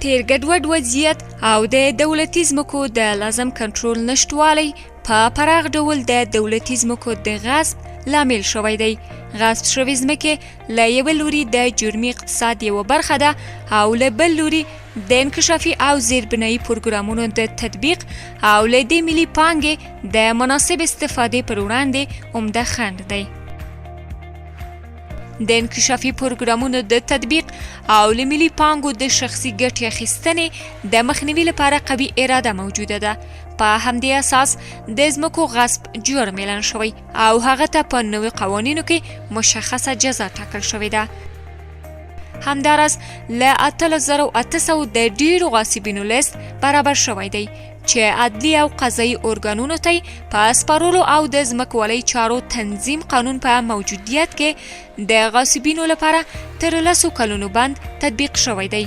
تېر ګډوډ وضعیت او د دولتي ځمکو د لازم کنټرول نشتوالی په پراخ ډول د دولتي ځمکو د غصب لامل شوی دی. غصب شوې ځمکې له یوه لوري د جرمي اقتصاد یوه برخه ده او له بل لوري د انکشافي او زیربنایي پروګرامونو د تطبیق او له دې ملي پانګې د مناسب استفادې پر وړاندې عمده خنډ دی. د انکشافي پروګرامونو د تطبیق او له ملي پانګو د شخصي ګټې اخیستنې د مخنیوي لپاره قوي اراده موجوده ده. په همدې اساس د ځمکو غصب جرم اعلان شوی او هغه ته په نوي قوانینو کې مشخصه جزا ټاکل شوې ده. همداراز له 18800 د ډیرو غاصبینو لیست برابر شوی دی چې عدلي او قضایي ارګانونو ته په سپارلو او د ځمکوالۍ چارو تنظیم قانون په موجودیت کې د غاصبینو لپاره تر 10 کلونو بند تطبیق شوی دی.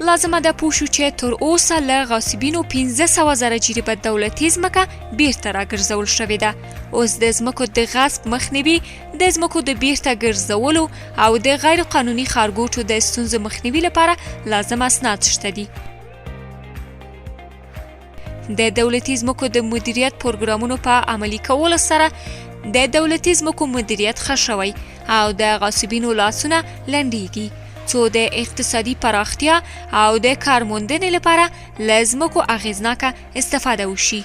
لازمه ده پوه شو چې تر اوسه له غاصبینو 500 زره جریبه دولتي ځمکه بیرته راګرځول شوې ده. اوس د ځمکو د غصب مخنیوي، د ځمکو د بیرته ګرځولو او د غیر قانوني ښارګوټو د ستونزو مخنیوي لپاره لازم اسناد شته دي. د دولتي ځمکو د مدیریت پروګرامونو په عملي کولو سره د دولتي ځمکو مدیریت ښه شوی او د غاصبینو لاسونه لنډیږي، څو د اقتصادي پراختیا او د کارموندنې لپاره له ځمکو اغېزناکه استفاده وشي.